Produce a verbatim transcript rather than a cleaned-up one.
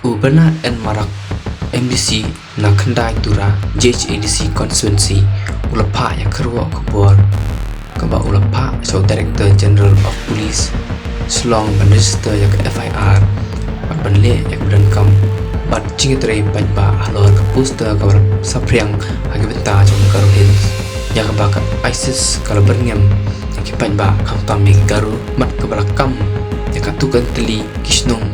U Bernard N Marak, M D C na Khyndai Tura, J H A D C constituency, u la phah ïa ka khubor kaba u la phah sha u Director General of Police Shillong ban register ïa ka F I R bad ban leh ïa ka donkam bad jingtrei paidbah halor ka poster kaba la saphriang ha ki bynta jong ka Garo Hills, ïa kaba ka ISIS ka la byrngem ïa ki paidbah khamtam ïa ki Garo, bad kaba la kam ïa katto katne tylli ki shnong